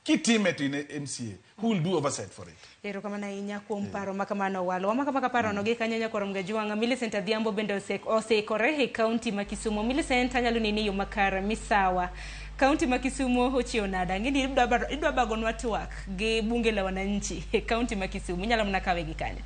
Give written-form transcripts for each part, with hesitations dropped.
Kitime to in MCA, who will do oversight for it? Erokamano ahinya kuom paro ma kamano Owalo. Wamako amaka parono gi kanyo nyakwar Mgajuang'. Millicent Adhiambo bende oseikore e kaunti ma Kisumo. Millicent, anyalo neni e yo makare, misawa. Kaunti ma Kisumo ochiew nade? Ang'e ni idwa bagonwa twak gi bunge la wananchi e kaunti ma Kisumo. Inyalo mana kawe gi kanyo.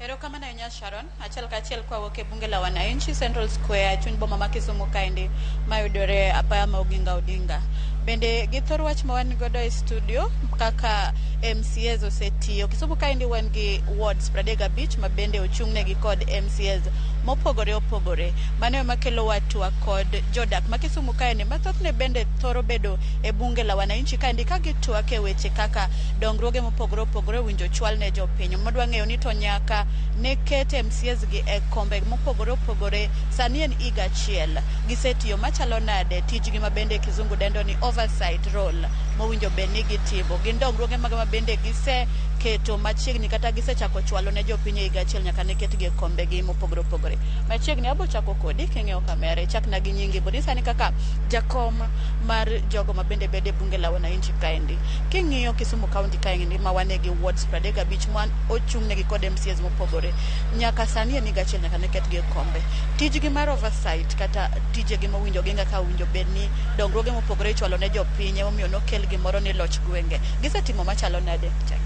Erokamano ahinya Sharon. Achiel kachiel kwawuok e bunge la wananchi Central Square, chuny boma ma Kisumu kaendi mayudore apaya ma Oginga Odinga. Bende gi thor wach ma wan godo e studio kaka MCAs osetiyo. Kisumu kaendi wan gi wards 35 ma bende ochung'negi kod MCAs mopogore opogore. Mano ema kelo wa twak kod jodak ma Kisumu kaendi ma thothne bende thoro bedo e bunge la wananchi kaendi ka gitwak e weche kaka dongruoge mopogore opogore owinjo chwal ne jopiny. Modwa ng'eyo ni to nyaka ne ket MCAs gi e kombe mopogore opogore sani en higa achiel. Gisetiyo machalo nade tijgi ma bende kizungu dendo ni oversight role mowinjo bed ni gitimo. Gin dongruoge mage ma bende giseketo machiegni kata gisechako chwalo ne jopiny e higa achiel nyaka ne ketgi e kombegi mopogore opogore. Machiegni abo chako kodi king'iyo kamera ichakna gi nyingi boni sani kaka jakom mar jogo ma bende bedo e bunge la wananchi kaendi. King'iyo Kisumu County kaendi ma wane gi wards 35 ma ochung'negi kod MCAs mopogore nyaka sani en higa achiel nyaka ne ketgi e kombe. Tijgi mar oversight kata tijegi mowinjo ginga ka owinjo bed ni dongruoge mopogore ichwalo ne jopiny emomiyo nokel gimoro ni loch gwenge. Gisetimo machalo nade? Chak.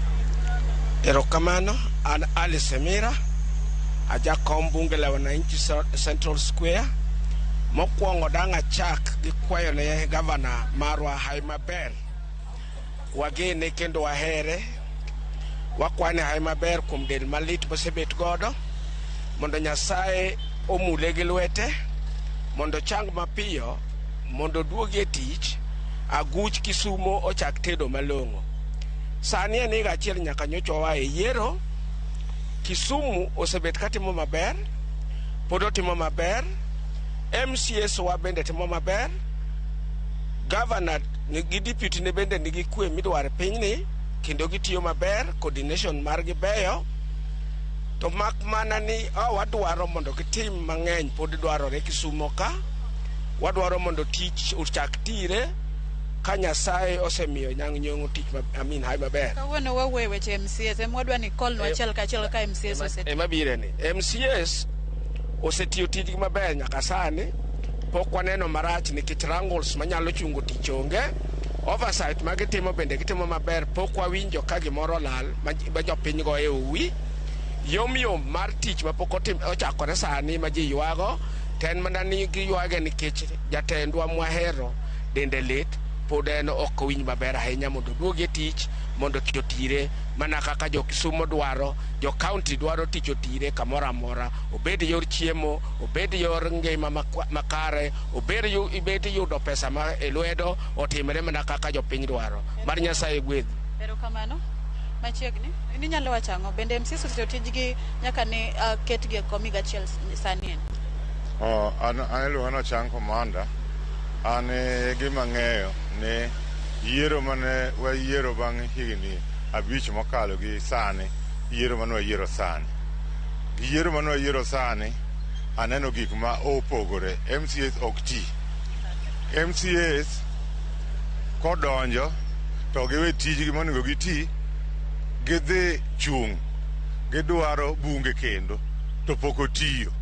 Erokamano, an Alice Emira, ajakom bunge la wananchi Central Square. Mokwongo dang' achak gi kwayo ne gavana marwa hae maber. Wagene kendo wahere. Wakwane hae maber kuom del malit mosebet godo, mondo Nyasaye omule gi lwete, mondo ochang mapiyo, mondo oduogi e tich, aguch Kisumo ochak tedo malong'o. Sani en higa achiel nyaka nyocha oa e yiero. Kisumu osebet katimo maber, pod otimo maber. MCAs wa bende timo maber. Governor gi deputy ne bende nigi kwe midwaro e pinyni kendo gitiyo maber, coordination margi beyo. To mak mana ni wadwaro mondo gitim mang'eny pod dwarore Kisumo ka. Wadwaro mondo tich ochak tire ka Nyasaye osemiyo Nyang' Nyong'o tich ma, I mean, hae maber. Kawuono wawuoyo e weche MCAs ema wadwa ni kolnwa achiel kachiel kaka MCAs osetiyo. Ema bire ni MCAs osetiyo tijgi maber nyaka sani, pok waneno marach nikech wrangles manyalo chungo tich onge. Oversight ma gitimo bende gitimo maber, pok wawinjo ka gimoro olal ma jopiny goye uwi. Yom yom mar tich mapok ochakore sani ma ji ywago, to en mana ni giywage nikech jatendwa mwahero dende lit, pod en ok owinj maber ahinya mondo oduogi e tich mondo tich otire mana kaka jo Kisumo dwaro, jo county dwaro tich otire kamoro amora, obed yor chiemo, obed yor ngima makare, obed yudo pesa ma e lwedo, otimre mana kaka jopiny dwaro. Mar Nyasaye gwedhu. Erokamano. Machiegni. In inyalo wacho ang'o? Bende MCAs osetiyo tijgi nyaka ne ketgi e kom higa achiel sani en? Oh, an iluonga ni Ochang Commander. An gima ang'eyo ni yiero mane wayiero bang' higni 5 mokalo gi sani, yiero mane wayiero sani. Gi yiero mane wayiero sani, aneno gik ma opogore. MCAs ok ti. MCAs kodonjo to giwe tijgi monego giti, gidhi chung', gidwaro bunge kendo, to pok otiyo.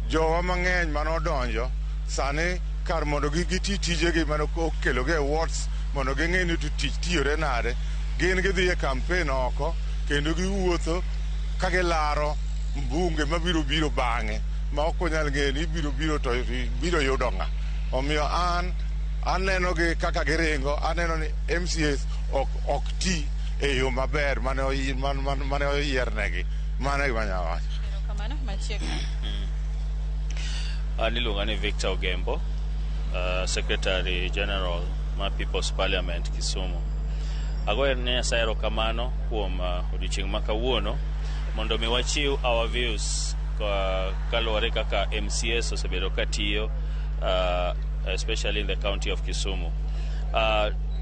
Jowa mang'eny manodonjo sani kar mondo giti tijegi mane okelogi e wards mondo ging'e ni to tich tiyore nade, gin gidhi e campaign oko kendo giwuotho ka gilaro mbunge mabiro biro bang'e ma ok wanyal ng'eyo ni ibiro biro to biro yudo ng'a. Omiyo an aneno gi kaka giringo, aneno ni MCAs ok ti e yo maber mane oyiernegi. Mano e gima anyalo wacho. Erokamano, machiegni. An iluonga ni Victor Ogembo, Secretary General mar People's Parliament Kisumu. Agoyo ne Nyasaye erokamano kuom odiochieng' ma kawuono mondo mi wachiw our views kaluwore kaka MCAs osebedo ka tiyo, especially in the county of Kisumu.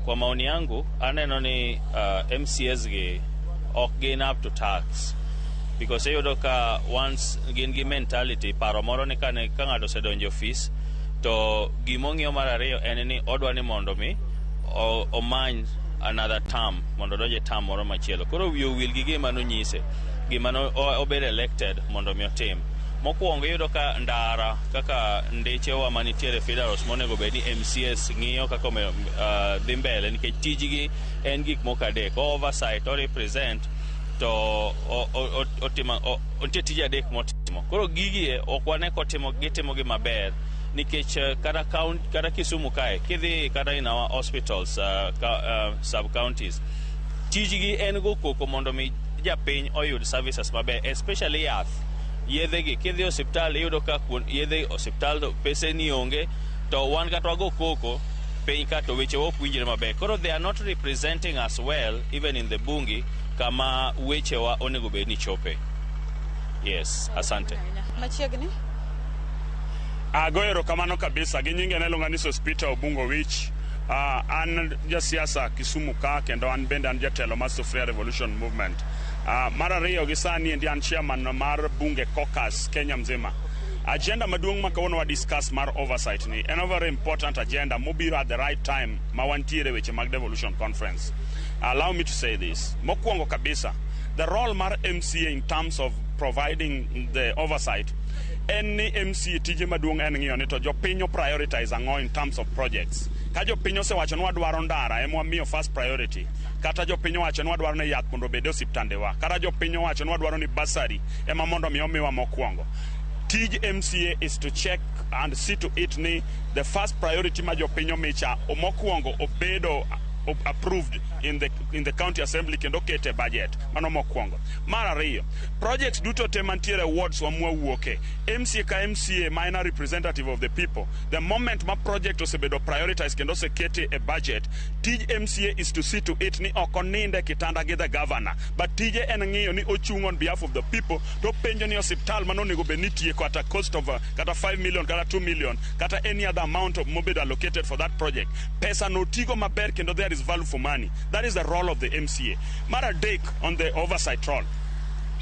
Kwa maoni yangu aneno ni MCAs gi ok gin up to task because iyudo ka once gin gi mentality paro moro ni kane ka ng'ato osedonjo e ofis to gimong'iyo mar ariyo en ni odwa ni mondo mi omany another term mondo odonj e term moro machielo. Koro wiye owil gi gima nonyise, gima no obed elected mondo mi otim. Mokwongo, iyudo ka ndara kaka ndechewa manitiere feeder monego bed ni MCAs ng'iyo kaka dhi mbele, nikech tijgi en gik moko adek: o oversight, o represent, to otimo nitie tije adek motimo. Koro gigi e ok wane kotimo gitimogi maber, nikech kata count, kata Kisumu kae kidhi kata in our hospitals, sub counties, tijgi en go koko mondo mi japiny oyud services maber, especially yath, yedhe gi. Kidhi e osiptal, iyudo ka yedhe osiptal to pese ni onge, to wan kata wago koko piny ka to weche ok winjre maber. Koro they are not representing us well even in the bunge kama wechewa onego bed ni chope. Yes, asante. Machiegni. Ago erokamano kabisa. Gi nyinge ne ni Sospita Obungo Wich. An jasiasa Kisumu ka, kendo an bende an jatelo mar Sufuria Revolution Movement. Mar ariyo, gi sani endi an chairman mar Bunge Caucus Kenya mzima. Agenda maduong' ma kawuono wa discuss mar oversight ni en a very important agenda mobiro at the right time ma wantiere weche mag devolution conference. Allow me to say this. Mokwongo kabisa, the role mar MCA in terms of providing the oversight en ni MCA tije maduong' en ng'iyo ni to jopiny o prioritize ang'o in terms of projects. Ka jopiny osewacho ni wadwaro ndara, ema wamiyo first priority. Kata jopiny owacho ni wadwaro ni yath mondo obed e osiptandewa. Kata jopiny owacho ni wadwaro ni bursary ema mondo mi omiwa mokwongo. Tij MCA is to check and see to it ni the first priority ma jopiny omicha mokwongo obedo approved in the county assembly kendo okete budget. Mano mokwongo. Mar ariyo, projects duto te mantiere wards wa mwawuoke, MCA ka MCA ma en a representative of the people, the moment ma project osebedo prioritized kendo osekete e budget, tij MCA is to see to it ni ok oninde kitanda gi the governor, but tije en ng'iyo ni ochung' on behalf of the people, to penjo ni osiptal mano onego bed ni tieko at a cost of kata 5 million, kata 2 million, kata any other amount of mobedo allocated for that project, pesa no tigo maber kendo there is value for money. That is the role of the MCA. Mar adek, on the oversight role,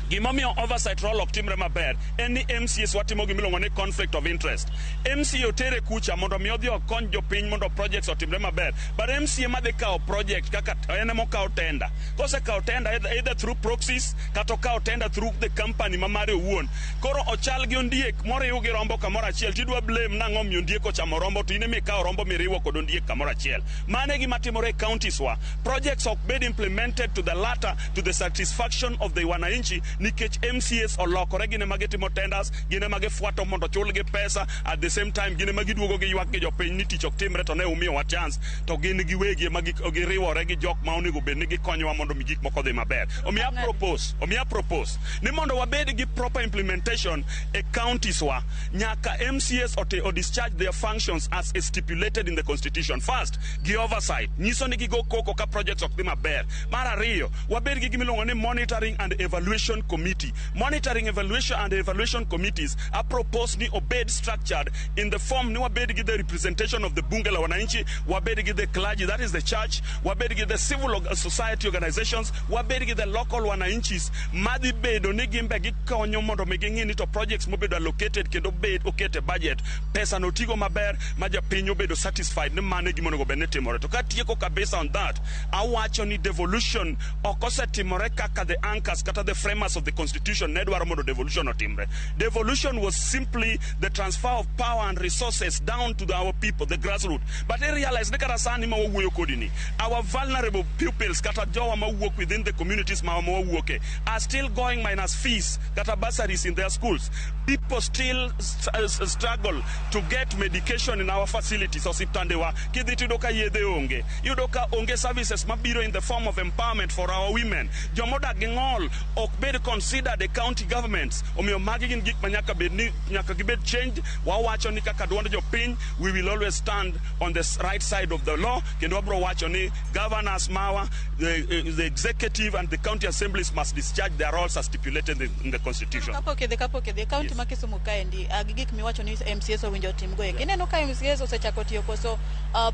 gimomiyo oversight role ok timre maber en ni MCAs watimo gimiluongo ni conflict of interest. MCA otere kucha mondo mi odhi okony jopiny mondo projects otimre maber, but MCA madhi kawo project kaka en ema okawo tender, kosekawo tender either through proxies kata okawo tender through the company ma mare owuon, koro ochal gi ondiek moriw gi rombo kamoro achiel. Tidwa blame nang'o miyo ondiek ochamo rombo, to in ema ikawo rombo miriwo kod ondiek kamoro achiel. Mano e gima timore e counties wa. Projects ok bed implemented to the latter, to the satisfaction of the wananchi, nikech MCAs olokore, gin ema gitimo tenders, gin ema gifuato mondo chulgi pesa. At the same time, gin ema giduogo giywak gi jopiny ni tich ok timre, to ne umiyowa chance, to gin giwegi ema giriwore gi jok ma onego bed ni gikonyowa mondo mi gik moko odhi maber. Omiyo propose ni mondo wabed gi proper implementation e counties wa, nyaka MCAs o discharge their functions as stipulated in the constitution. First, gi oversight, nyiso ni gigo koko ka projects ok dhi maber. Mar ariyo, wabed gi gimiluongo ni monitoring and evaluation committee. Monitoring, evaluation and evaluation committees are proposed ni obed structured in the form ni wabed gi the representation of the Bunge la Wananchi, wabed gi the clergy, that is the church, wabed gi the civil society organizations, wabed gi the local wananchis madhi bedo ni gimbe gikonyo mondo mi ging'i ni to projects mobedo allocated kendo bed oket e budget, pesa no tigo maber ma japiny obedo satisfied ni mano e gima onego bed ni timore. To katieko kabisa on that, awacho ni devolution ok osetimore kaka the anchors kata the framers of the constitution ne dwaro mondo devolution otimre. Devolution was simply the transfer of power and resources down to our people, the grassroots, but I realize ni kata sani ma wawuoyo kodi ni our vulnerable pupils kata jowa mawuok within the communities ma wawuoke are still going minus fees kata bursaries in their schools. People still struggle to get medication in our facilities. Osiptandewa kidhi tiyudo ka yedhe onge, iyudo ka onge services mabiro in the form of empowerment for our women. Jomodak gi ng'ol ok bed considered e county governments. Omiyo magi gin gik ma nyaka bed ni nyaka gibed changed. Wawacho ni kaka duond jopiny, we will always stand on the right side of the law, kendo wabro wacho ni governors mawa, the executive and the county assemblies must discharge their roles as stipulated in the constitution. Kapok idhi kaunti ma Kisumu kaendi, gi gik miwacho ni MCAs owinjo otim go eki, ineno ka MCAs osechako tiyo koso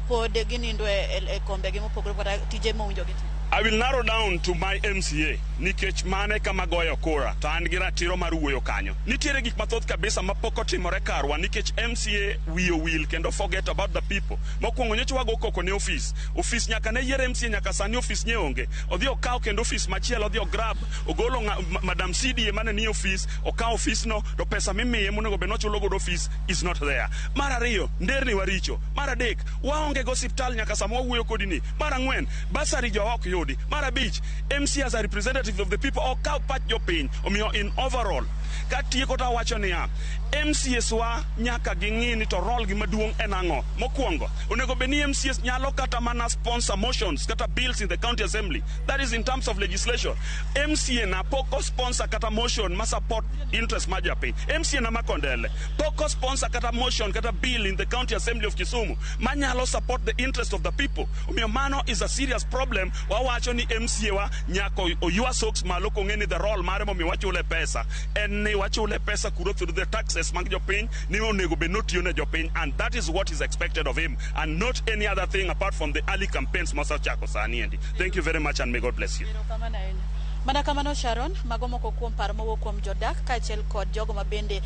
pod ginindo e kombegi mopogore kata tije mowinjo gitim? I will narrow down to my MCA nikech mane kama goyo kura to an gi ratiro mar wuoyo kanyo. Nitiere gik mathoth kabisa mapok otimore karwa nikech MCA wiye owil kendo forget about the people. Mokwongo nyocha wago koko ne ofis. Ofis nyaka ne yier MCA nyaka sani ofis nye onge. Odhi okaw kendo ofis machielo odhi ograb ogolo Madam CDA mane ni ofis okaw ofisno to pesa mimiye monego bed nochulo godo ofis is not there. Mar ariyo, nderni waricho. Mar adek, waonge go osiptal nyaka sama wawuoyo kodi ni. Mar ang'wen, bursary jowa ok yudi. Mar abich, MCA as a representative of the people ok kaw pach jopiny. Omiyo in overall, katieko to awacho niya, MCAs wa nyaka ging'i ni to role gi maduong' en ang'o. Mokwongo, onego bed ni MCAs nyalo kata mana sponsor motions kata bills in the county assembly. That is in terms of legislation. MCA na pok o sponsor kata motion ma support interest mar japiny. MCA na Makondele pok o sponsor kata motion kata bill in the county assembly of Kisumu manyalo support the interest of the people. Omiyo mano is a serious problem. Wawacho ni MCA wa nyaka oywa socks malo kong'e ni the role mare momiyo wachule pesa en ni wachule pesa kuro through the taxes mag jopiny ni onego bed notiyo ne jopiny, and that is what is expected of him and not any other thing apart from the early campaigns mosechako sani endi. Thank you very much and may God bless you. Erokamano ahinya. Mana kamano Sharon, mago moko kuom paro mowuok kuom jodak kaachiel kod jogo ma bende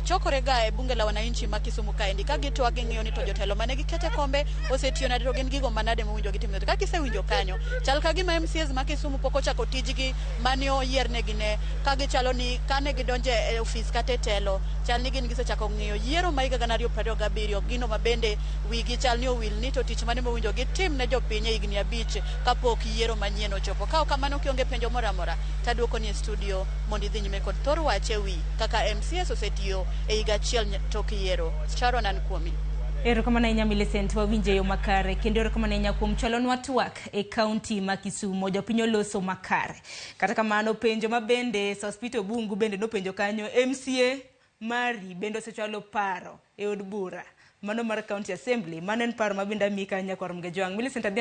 chokore ga e bunge la wananchi ma Kisumu kaendi ka gitwak ging'iyo ni to jotelo mane gikete kombe osetiyo nade to gin gigo manade mowinjo gitim. To kaka isewinjo kanyo, chal ka gima MCAs ma Kisumu pok ochako tijgi mane oyiernegi ne ka gichalo ni kane gidonjo e ofis kata e telo, chal ni gin gisechako ng'iyo yiero ma higa 2027, gino ma bende wigi chal ni owil ni to tich mane mowinjo gitim ne jopiny e higni 5 kapok yiero manyien ochopo. Ka ok kamano, kionge penjo moro amora taduoko ni e studio mondo idhi nyime kod thor wach e wi kaka MCAs osetiyo e higa achiel tok yiero. Sharon, an kuomi. Erokamano ahinya Millicent, wawinjo e yo makare kendo erokamano ahinya kuom chwalonwa twak e kaunti ma Kisumu. Jopiny oloso makare. Kata kamano penjo ma bende Sospeter Obungu bende nopenjo kanyo, MCA mari bende osechwalo paro e od bura mano mar County Assembly. Mano en paro ma bende amiyi kanyo nyakwar Mgejwang'. Millicent Adhiambo.